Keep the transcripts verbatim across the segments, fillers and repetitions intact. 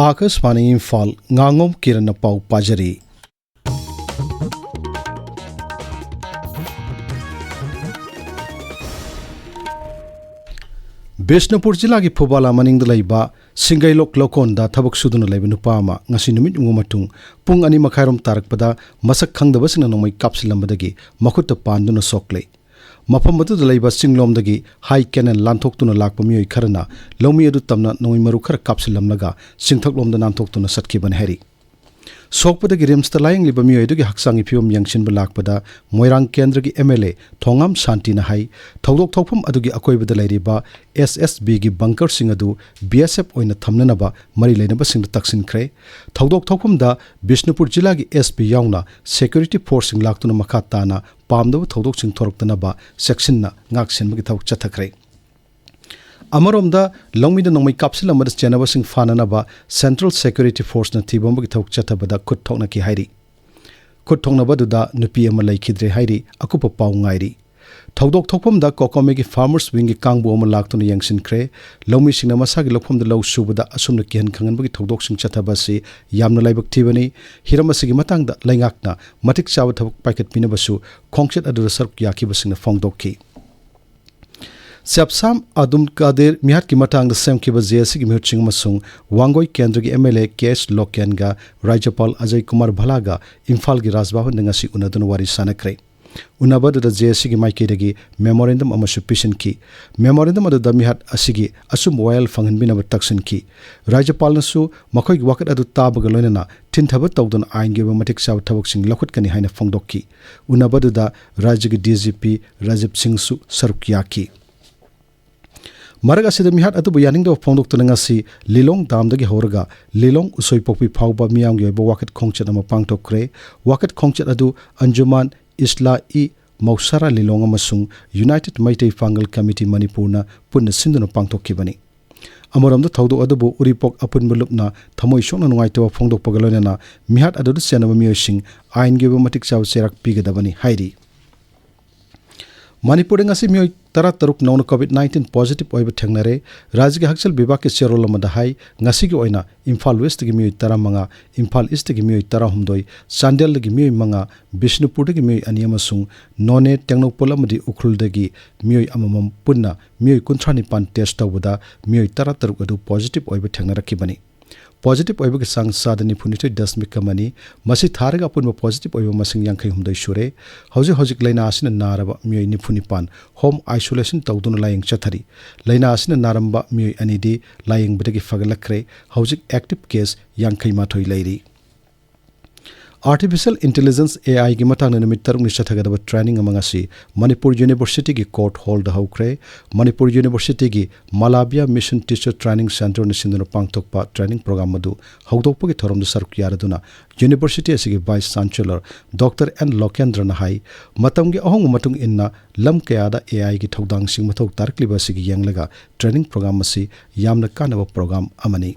ꯑꯥꯀꯥꯁꯕꯥꯅꯤ ꯏꯝꯐꯥꯜ, ꯉꯥꯉꯣꯝ ꯀꯤꯔꯟꯅ ꯄꯥꯎ ꯄꯥꯖꯔꯤ꯫ ꯕꯤꯁꯅꯨꯄꯨꯔ ꯖꯤꯂꯥꯒꯤ ꯐꯨꯕꯥꯂꯥ ꯃꯅꯤꯡꯗ ꯂꯩꯕ ꯁꯤꯡꯒꯩꯂꯣꯛ ꯂꯧꯀꯣꯟꯗ ꯊꯕꯛ ꯁꯨꯗꯨꯅ ꯂꯩꯕ ꯅꯨꯄꯥ ꯑꯃ ꯉꯁꯤ ꯅꯨꯃꯤꯠ ꯌꯨꯡꯕ ꯃꯇꯨꯡ ꯄꯨꯡ ꯑꯅꯤ ꯃꯈꯥꯏꯔꯣꯝ ꯇꯥꯔꯛꯄꯗ ꯃꯁꯛ ꯈꯪꯗꯕꯁꯤꯡꯅ ꯅꯣꯡꯃꯩ ꯀꯥꯞꯁꯤꯜꯂꯝꯕꯗꯒꯤ ꯃꯈꯨꯠꯇ ꯄꯥꯟꯗꯨꯅ ꯁꯣꯛꯂꯦ꯫ ꯃꯐꯝ ꯑꯗꯨꯗ ꯂꯩꯕ ꯆꯤꯡꯂꯣꯝꯗꯒꯤ ꯍꯥꯏ ꯀꯦꯅꯦꯜ ꯂꯥꯟꯊꯣꯛꯇꯨꯅ ꯂꯥꯛꯄ ꯃꯤꯑꯣꯏ ꯈꯔꯅ ꯂꯧꯃꯤ ꯑꯗꯨ ꯇꯝꯅ ꯅꯣꯡꯃꯩ ꯃꯔꯨ ꯈꯔ ꯀꯥꯞꯁꯤꯜꯂꯝꯂꯒ ꯆꯤꯡꯊꯛꯂꯣꯝꯗ ꯅꯥꯟꯊꯣꯛꯇꯨꯅ ꯆꯠꯈꯤꯕꯅꯤ ꯍꯥꯏꯔꯤ꯫ ꯁꯣꯛꯄꯗꯒꯤ ꯔꯤꯝꯁꯇ ꯂꯥꯌꯦꯡꯂꯤꯕ ꯃꯤꯑꯣꯏ ꯑꯗꯨꯒꯤ ꯍꯛꯆꯥꯡꯒꯤ ꯐꯤꯕꯝ ꯌꯦꯡꯁꯤꯟꯕ ꯂꯥꯛꯄꯗ ꯃꯣꯏꯔꯥꯡ ꯀꯦꯟꯗ꯭ꯔꯒꯤ ꯑꯦꯝ ꯑꯦꯜ ꯑꯦ ꯊꯣꯉꯥꯝ ꯁꯥꯟꯇꯤꯅ ꯍꯥꯏ, ꯊꯧꯗꯣꯛ ꯊꯣꯛꯐꯝ ꯑꯗꯨꯒꯤ ꯑꯀꯣꯏꯕꯗ ꯂꯩꯔꯤꯕ ꯑꯦꯁ ꯑꯦꯁ ꯕꯤꯒꯤ ꯕꯪꯀꯔꯁꯤꯡ ꯑꯗꯨ ꯕꯤ ꯑꯦꯁ ꯑꯦꯐ ꯑꯣꯏꯅ ꯊꯝꯅꯅꯕ ꯃꯔꯤ ꯂꯩꯅꯕꯁꯤꯡꯗ ꯇꯛꯁꯤꯟꯈ꯭ꯔꯦ꯫ ꯊꯧꯗꯣꯛ ꯊꯣꯛꯐꯝꯗ ꯕꯤꯁꯅꯨꯄꯨꯔ ꯖꯤꯂꯥꯒꯤ ꯑꯦꯁ ꯄꯤ ꯌꯥꯎꯅ ꯁꯦꯀ꯭ꯌꯨꯔꯤꯇꯤ ꯐꯣꯔꯁꯁꯤꯡ ꯂꯥꯛꯇꯨꯅ ꯃꯈꯥ ꯇꯥꯅ ꯄꯥꯝꯗꯕ ꯊꯧꯗꯣꯛꯁꯤꯡ ꯊꯣꯔꯛꯇꯅꯕ ꯆꯦꯛꯁꯤꯟꯅ ꯉꯥꯛ ꯁꯦꯟꯕꯒꯤ ꯊꯕꯛ ꯆꯠꯊꯈ꯭ꯔꯦ꯫ ꯑꯃꯔꯣꯝꯗ, ꯂꯧꯃꯤꯗ ꯅꯣꯡꯃꯩ ꯀꯥꯞꯁꯤꯜꯂꯝꯕꯗ ꯆꯦꯟꯅꯕꯁꯤꯡ ꯐꯥꯅꯅꯕ ꯁꯦꯟꯇ꯭ꯔꯦꯜ ꯁꯦꯀ꯭ꯌꯨꯔꯤꯇꯤ ꯐꯣꯔꯁꯅ ꯊꯤꯕ ꯑꯃꯒꯤ ꯊꯕꯛ ꯆꯠꯊꯕꯗ ꯈꯨꯠ ꯊꯣꯛꯅꯈꯤ ꯍꯥꯏꯔꯤ꯫ ꯈꯨꯠ ꯊꯣꯛꯅꯕꯗꯨꯗ ꯅꯨꯄꯤ ꯑꯃ ꯂꯩꯈꯤꯗ꯭ꯔꯦ ꯍꯥꯏꯔꯤ꯫ ꯑꯀꯨꯞꯄ ꯄꯥꯎ ꯉꯥꯏꯔꯤ꯫ ꯊꯧꯗꯣꯛ ꯊꯣꯛꯐꯝꯗ ꯀꯣꯀꯣꯃꯦꯒꯤ ꯐꯥꯔꯃꯔꯁ ꯋꯤꯡꯒꯤ ꯀꯥꯡꯕꯨ ꯑꯃ ꯂꯥꯛꯇꯨꯅ ꯌꯦꯡꯁꯤꯟꯈ꯭ꯔꯦ꯫ ꯂꯧꯃꯤꯁꯤꯡꯅ ꯃꯁꯥꯒꯤ ꯂꯧꯐꯝꯗ ꯂꯧ ꯁꯨꯕꯗ ꯑꯁꯨꯝꯅ ꯀꯤꯍꯟ ꯈꯪꯍꯟꯕꯒꯤ ꯊꯧꯗꯣꯛꯁꯤꯡ ꯆꯠꯊꯕ ꯑꯁꯤ ꯌꯥꯝꯅ ꯂꯥꯏꯕꯛ ꯊꯤꯕꯅꯤ꯫ ꯍꯤꯔꯝ ꯑꯁꯤꯒꯤ ꯃꯇꯥꯡꯗ ꯂꯩꯉꯥꯛꯅ ꯃꯇꯤꯛ ꯆꯥꯕ ꯊꯕꯛ ꯄꯥꯏꯈꯠꯄꯤꯅꯕꯁꯨ ꯈꯣꯡꯆꯠ ꯑꯗꯨꯗ ꯁꯔꯨꯛ ꯌꯥꯈꯤꯕꯁꯤꯡꯅ ꯐꯣꯡꯗꯣꯛꯈꯤ꯫ ꯁꯦꯞꯁꯥꯝ ꯑꯗꯨꯝ ꯀꯥꯗꯤꯔ ꯃꯤꯍꯥꯠꯀꯤ ꯃꯇꯥꯡꯗ ꯁꯦꯝꯈꯤꯕ ꯖꯦ ꯑꯦ ꯁꯤꯒꯤ ꯃꯤꯍꯨꯠꯁꯤꯡ ꯑꯃꯁꯨꯡ ꯋꯥꯡꯒꯣꯏ ꯀꯦꯟꯗ꯭ꯔꯒꯤ ꯑꯦꯝ ꯑꯦꯜ ꯑꯦ ꯀꯦ ꯑꯦꯁ ꯂꯣꯀꯦꯟꯒ ꯔꯥꯖ꯭ꯌꯄꯥꯜ ꯑꯖꯌ ꯀꯨꯃꯥꯔ ꯚꯜꯂꯥꯒ ꯏꯝꯐꯥꯜꯒꯤ ꯔꯥꯖꯚꯕꯟꯗ ꯉꯁꯤ ꯎꯅꯗꯨꯅ ꯋꯥꯔꯤ ꯁꯥꯟꯅꯈ꯭ꯔꯦ꯫ ꯎꯅꯕ ꯑꯗꯨꯗ ꯖꯦ ꯑꯦ ꯁꯤꯒꯤ ꯃꯥꯏꯀꯩꯗꯒꯤ ꯃꯦꯃꯣꯔꯦꯟꯗꯝ ꯑꯃꯁꯨ ꯄꯤꯁꯤꯟꯈꯤ꯫ ꯃꯦꯃꯣꯔꯦꯟꯗꯝ ꯑꯗꯨꯗ ꯃꯤꯍꯥꯠ ꯑꯁꯤꯒꯤ ꯑꯆꯨꯝꯕ ꯋꯥꯌꯦꯜ ꯐꯪꯍꯟꯕꯤꯅꯕ ꯇꯛꯁꯤꯟꯈꯤ꯫ ꯔꯥꯖ꯭ꯌꯄꯥꯜꯅꯁꯨ ꯃꯈꯣꯏꯒꯤ ꯋꯥꯀꯠ ꯑꯗꯨ ꯇꯥꯕꯒ ꯂꯣꯏꯅꯅ ꯊꯤꯟꯊꯕ ꯇꯧꯗꯨꯅ ꯑꯥꯏꯟꯒꯤ ꯑꯣꯏꯕ ꯃꯇꯤꯛ ꯆꯥꯕ ꯊꯕꯛꯁꯤꯡ ꯂꯧꯈꯠꯀꯅꯤ ꯍꯥꯏꯅ ꯐꯣꯡꯗꯣꯛꯈꯤ꯫ ꯎꯅꯕ ꯑꯗꯨꯗ ꯔꯥꯖ꯭ꯌꯒꯤ ꯗꯤ ꯖꯤ ꯄꯤ ꯔꯥꯖꯤꯕ ꯁꯤꯡꯁꯨ ꯁꯔꯨꯛ ꯌꯥꯈꯤ꯫ ꯃꯔꯛ ꯑꯁꯤꯗ, ꯃꯤꯍꯥꯠ ꯑꯗꯨꯕꯨ ꯌꯥꯅꯤꯡꯗꯕ ꯐꯣꯡꯗꯣꯛꯇꯨꯅ ꯉꯁꯤ ꯂꯤꯂꯣꯡ ꯗꯥꯝꯗꯒꯤ ꯍꯧꯔꯒ ꯂꯤꯂꯣꯡ ꯎꯁꯣꯏꯄꯣꯛꯄꯤ ꯐꯥꯎꯕ ꯃꯤꯌꯥꯝꯒꯤ ꯑꯣꯏꯕ ꯋꯥꯀꯠ ꯈꯣꯡꯆꯠ ꯑꯃ ꯄꯥꯡꯊꯣꯛꯈ꯭ꯔꯦ꯫ ꯋꯥꯀꯠ ꯈꯣꯡꯆꯠ ꯑꯗꯨ ꯑꯟꯖꯨꯃꯥꯟ ꯏꯁꯂꯥ ꯏ ꯃꯧꯁꯥꯔꯥ ꯂꯤꯂꯣꯡ ꯑꯃꯁꯨꯡ ꯌꯨꯅꯥꯏꯇꯦꯗ ꯃꯩꯇꯩ ꯄꯥꯡꯒꯜ ꯀꯃꯤꯇꯤ ꯃꯅꯤꯄꯨꯔꯅ ꯄꯨꯟꯅ ꯁꯤꯟꯗꯨꯅ ꯄꯥꯡꯊꯣꯛꯈꯤꯕꯅꯤ꯫ ꯑꯃꯔꯣꯝꯗ, ꯊꯧꯗꯣꯛ ꯑꯗꯨꯕꯨ ꯎꯔꯤꯄꯣꯛ ꯑꯄꯨꯟꯕ ꯂꯨꯞꯅ ꯊꯃꯣꯏ ꯁꯣꯛꯅ ꯅꯨꯡꯉꯥꯏꯇꯕ ꯐꯣꯡꯗꯣꯛꯄꯒ ꯂꯣꯏꯅꯅ ꯃꯤꯍꯥꯠ ꯑꯗꯨꯗ ꯆꯦꯟꯅꯕ ꯃꯤꯑꯣꯏꯁꯤꯡ ꯑꯥꯏꯟꯒꯤ ꯑꯣꯏꯕ ꯃꯇꯤꯛ ꯆꯥꯕ ꯆꯩꯔꯥꯛ ꯄꯤꯒꯗꯕꯅꯤ ꯍꯥꯏꯔꯤ꯫ ꯃꯅꯤꯄꯨꯔꯗ ꯉꯁꯤ ꯃꯤꯑꯣꯏ ꯇꯔꯥ ꯇꯔꯨꯛ ꯅꯧꯅ COVID nineteen positive ꯑꯣꯏꯕ ꯊꯦꯡꯅꯔꯦ꯫ ꯔꯥꯖ꯭ꯌꯒꯤ ꯍꯛꯁꯦꯜ ꯕꯤꯚꯥꯒꯀꯤ ꯆꯦꯔꯣꯜ ꯑꯃꯗ ꯍꯥꯏ, ꯉꯁꯤꯒꯤ ꯑꯣꯏꯅ ꯏꯝꯐꯥꯜ ꯋꯦꯁꯇꯒꯤ ꯃꯤꯑꯣꯏ ꯇꯔꯥꯃꯉꯥ, ꯏꯝꯐꯥꯜ ꯏꯁꯇꯒꯤ ꯃꯤꯑꯣꯏ ꯇꯔꯥꯍꯨꯝꯗꯣꯏ, ꯆꯥꯟꯗꯦꯜꯗꯒꯤ ꯃꯤꯑꯣꯏ ꯃꯉꯥ, ꯕꯤꯁꯅꯨꯄꯨꯔꯗꯒꯤ ꯃꯤꯑꯣꯏ ꯑꯅꯤ ꯑꯃꯁꯨꯡ ꯅꯣꯅꯦ, ꯇꯦꯡꯅꯧꯄꯜ ꯑꯃꯗꯤ ꯎꯈ꯭ꯔꯨꯜꯗꯒꯤ ꯃꯤꯑꯣꯏ ꯑꯃꯃꯝ ꯄꯨꯟꯅ ꯃꯤꯑꯣꯏ ꯀꯨꯟꯊ꯭ꯔꯥ ꯅꯤꯄꯥꯟ test ꯇꯧꯕꯗ ꯃꯤꯑꯣꯏ ꯇꯔꯥ ꯇꯔꯨꯛ ꯑꯗꯨ positive ꯑꯣꯏꯕ ꯊꯦꯡꯅꯔꯛꯈꯤꯕꯅꯤ꯫ Positive ꯑꯣꯏꯕꯒꯤ ꯆꯥꯡ ꯆꯥꯗ ꯅꯤꯐꯨ ꯅꯤꯊꯣꯏ ꯗꯁꯃꯤꯛ ꯑꯃꯅꯤ꯫ ꯃꯁꯤ ꯊꯥꯔꯒ ꯑꯄꯨꯟꯕ positive ꯑꯣꯏꯕ ꯃꯁꯤꯡ ꯌꯥꯡꯈꯩ ꯍꯨꯝꯗꯣꯏ ꯁꯨꯔꯦ꯫ ꯍꯧꯖꯤꯛ ꯍꯧꯖꯤꯛ ꯂꯥꯏꯅꯥ ꯑꯁꯤꯅ ꯅꯥꯔꯕ ꯃꯤꯑꯣꯏ ꯅꯤꯐꯨ ꯅꯤꯄꯥꯟ home isolation ꯇꯧꯗꯨꯅ ꯂꯥꯌꯦꯡ ꯆꯠꯊꯔꯤ꯫ ꯂꯥꯏꯅꯥ ꯑꯁꯤꯅ ꯅꯥꯔꯝꯕ ꯃꯤꯑꯣꯏ ꯑꯅꯤꯗꯤ ꯂꯥꯌꯦꯡꯕꯗꯒꯤ ꯐꯒꯠꯂꯛꯈ꯭ꯔꯦ꯫ ꯍꯧꯖꯤꯛ active case ꯌꯥꯡꯈꯩ ꯃꯥꯊꯣꯏ ꯂꯩꯔꯤ꯫ Artificial Intelligence, AIꯒꯤ ꯃꯇꯥꯡꯗ ꯅꯨꯃꯤꯠ ꯇꯔꯨꯛꯅꯤ ꯆꯠꯊꯒꯗꯕ training ꯑꯃ ꯉꯁꯤ ꯃꯅꯤꯄꯨꯔ Universityꯒꯤ court hallꯗ ꯍꯧꯈ꯭ꯔꯦ꯫ Manipur Universityꯒꯤ Malabya Mission Teacher Training Centreꯅ ꯁꯤꯟꯗꯨꯅ ꯄꯥꯡꯊꯣꯛꯄ training program ꯑꯗꯨ ꯍꯧꯗꯣꯛꯄꯒꯤ ꯊꯧꯔꯝꯗ ꯁꯔꯨꯛ ꯌꯥꯔꯗꯨꯅ University ꯑꯁꯤꯒꯤ Vice Chancellor Doctor N ꯂꯣꯀꯦꯟꯗ꯭ꯔꯅ ꯍꯥꯏ, ꯃꯇꯝꯒꯤ ꯑꯍꯣꯡꯕ ꯃꯇꯨꯡ ꯏꯟꯅ ꯂꯝ ꯀꯌꯥꯗ AIꯒꯤ ꯊꯧꯗꯥꯡꯁꯤꯡ ꯃꯊꯧ ꯇꯥꯔꯛꯂꯤꯕ ꯑꯁꯤꯒꯤ ꯌꯦꯡꯂꯒ training program ꯑꯁꯤ ꯌꯥꯝꯅ ꯀꯥꯟꯅꯕ program ꯑꯃꯅꯤ꯫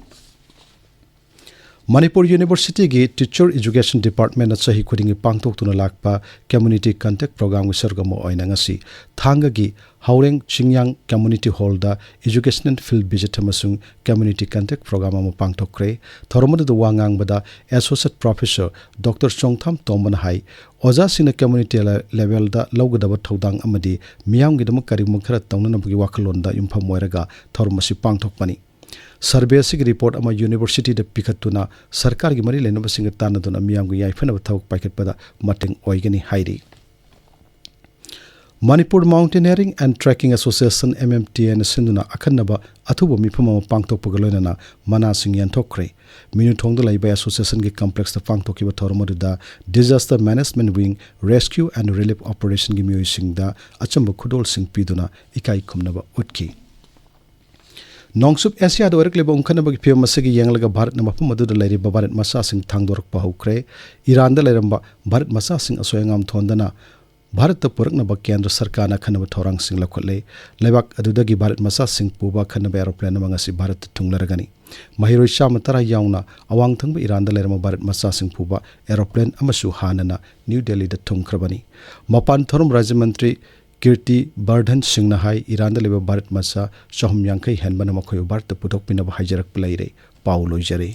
ꯃꯅꯤꯄꯨꯔ Universityꯒꯤ Teacher Education Departmentꯅ ꯆꯍꯤ ꯈꯨꯗꯤꯡꯒꯤ ꯄꯥꯡꯊꯣꯛꯇꯨꯅ ꯂꯥꯛꯄ Community Contact Programꯒꯤ ꯁꯔꯨꯛ ꯑꯃ ꯑꯣꯏꯅ ꯉꯁꯤ ꯊꯥꯡꯒꯒꯤ ꯍꯥꯎꯔꯦꯡ ꯆꯤꯡꯌꯥꯡ Community Hallꯗ Educational Field Visit ꯑꯃꯁꯨꯡ Community Contact Program ꯑꯃ ꯄꯥꯡꯊꯣꯛꯈ꯭ꯔꯦ꯫ ꯊꯧꯔꯝ ꯑꯗꯨꯗ ꯋꯥ ꯉꯥꯡꯕꯗ Associate Professor Doctor ꯆꯣꯡꯊꯥꯝ ꯇꯣꯝꯕꯅ ꯍꯥꯏ, ꯑꯣꯖꯥꯁꯤꯡꯅ community levelꯗ ꯂꯧꯒꯗꯕ ꯊꯧꯗꯥꯡ ꯑꯃꯗꯤ ꯃꯤꯌꯥꯝꯒꯤꯗꯃꯛ ꯀꯔꯤꯒꯨꯝꯕ ꯈꯔ ꯇꯧꯅꯅꯕꯒꯤ ꯋꯥꯈꯜꯂꯣꯟꯗ ꯌꯨꯝꯐꯝ ꯑꯣꯏꯔꯒ ꯊꯧꯔꯝ ꯑꯁꯤ ꯄꯥꯡꯊꯣꯛꯄꯅꯤ꯫ Survey ꯑꯁꯤꯒꯤ report ꯑꯃ Universityꯗ ꯄꯤꯈꯠꯇꯨꯅ ꯁꯔꯀꯥꯔꯒꯤ ꯃꯔꯤ ꯂꯩꯅꯕꯁꯤꯡꯒ ꯇꯥꯟꯅꯗꯨꯅ ꯃꯤꯌꯥꯝꯒꯤ ꯌꯥꯏꯐꯅꯕ ꯊꯕꯛ ꯄꯥꯏꯈꯠꯄꯗ ꯃꯇꯦꯡ ꯑꯣꯏꯒꯅꯤ ꯍꯥꯏꯔꯤ꯫ Manipur Mountaineering and Trekking Association, MMTAꯅ ꯁꯤꯟꯗꯨꯅ ꯑꯈꯟꯅꯕ ꯑꯊꯨꯕ ꯃꯤꯐꯝ ꯑꯃ ꯄꯥꯡꯊꯣꯛꯄꯒ ꯂꯣꯏꯅꯅ ꯃꯅꯥꯁꯤꯡ ꯌꯦꯟꯊꯣꯛꯈ꯭ꯔꯦ꯫ ꯃꯤꯅꯨꯊꯣꯡꯗ ꯂꯩꯕ associationꯒꯤ complexꯇ ꯄꯥꯡꯊꯣꯛꯈꯤꯕ ꯊꯧꯔꯝ ꯑꯗꯨꯗ Disaster Management Wing, Rescue and Relief Operationꯒꯤ ꯃꯤꯑꯣꯏꯁꯤꯡꯗ ꯑꯆꯝꯕ ꯈꯨꯗꯣꯜꯁꯤꯡ ꯄꯤꯗꯨꯅ ꯏꯀꯥꯏ ꯈꯨꯝꯅꯕ ꯎꯠꯈꯤ꯫ ꯅꯣꯡꯆꯨꯞ ꯑꯦꯁꯤꯌꯥꯗ ꯑꯣꯏꯔꯛꯂꯤꯕ ꯎꯪꯈꯠꯅꯕꯒꯤ ꯐꯤꯚꯝ ꯑꯁꯤꯒꯤ ꯌꯦꯡꯂꯒ ꯚꯥꯔꯠꯅ ꯃꯐꯝ ꯑꯗꯨꯗ ꯂꯩꯔꯤꯕ ꯚꯥꯔꯠ ꯃꯆꯥꯁꯤꯡ ꯊꯥꯡꯗꯣꯔꯛꯄ ꯍꯧꯈ꯭ꯔꯦ꯫ ꯏꯔꯥꯟꯗ ꯂꯩꯔꯝꯕ ꯚꯥꯔꯠ ꯃꯆꯥꯁꯤꯡ ꯑꯁꯣꯏ ꯑꯉꯥꯝ ꯊꯣꯟꯗꯅ ꯚꯥꯔꯠꯇ ꯄꯨꯔꯛꯅꯕ ꯀꯦꯟꯗ꯭ꯔ ꯁꯔꯀꯥꯔꯅ ꯑꯈꯟꯅꯕ ꯊꯧꯔꯥꯡꯁꯤꯡ ꯂꯧꯈꯠꯂꯦ꯫ ꯂꯩꯕꯥꯛ ꯑꯗꯨꯗꯒꯤ ꯚꯥꯔꯠ ꯃꯆꯥꯁꯤꯡ ꯄꯨꯕ ꯑꯈꯟꯅꯕ aeroplane ꯑꯃ ꯉꯁꯤ ꯚꯥꯔꯠꯇ ꯊꯨꯡꯂꯔꯒꯅꯤ꯫ ꯃꯍꯩꯔꯣꯏ ꯆꯥꯝꯃ ꯇꯔꯥ ꯌꯥꯎꯅ ꯑꯋꯥꯡ ꯊꯪꯕ ꯏꯔꯥꯟꯗ ꯂꯩꯔꯝꯕ ꯚꯥꯔꯠ ꯃꯆꯥꯁꯤꯡ ꯄꯨꯕ aeroplane ꯑꯃꯁꯨ ꯍꯥꯟꯅꯅ ꯅ꯭ꯌꯨ ꯗꯦꯜꯂꯤꯗ ꯊꯨꯡꯈ꯭ꯔꯕꯅꯤ꯫ ꯃꯄꯥꯟ ꯊꯧꯔꯝ ꯔꯥꯖ꯭ꯌ ꯃꯟꯇ꯭ꯔꯤ ꯀꯤꯔꯇꯤ ꯕꯔꯙꯟ ꯁꯤꯡꯅ ꯍꯥꯏ, ꯏꯔꯥꯟꯗ ꯂꯩꯕ ꯚꯥꯔꯠ ꯃꯆꯥ ꯆꯍꯨꯝ ꯌꯥꯡꯈꯩ ꯍꯦꯟꯕꯅ ꯃꯈꯣꯏꯕꯨ ꯚꯥꯔꯠꯇ ꯄꯨꯊꯣꯛꯄꯤꯅꯕ ꯍꯥꯏꯖꯔꯛꯄ ꯂꯩꯔꯦ꯫ ꯄꯥꯎ ꯂꯣꯏꯖꯔꯦ꯫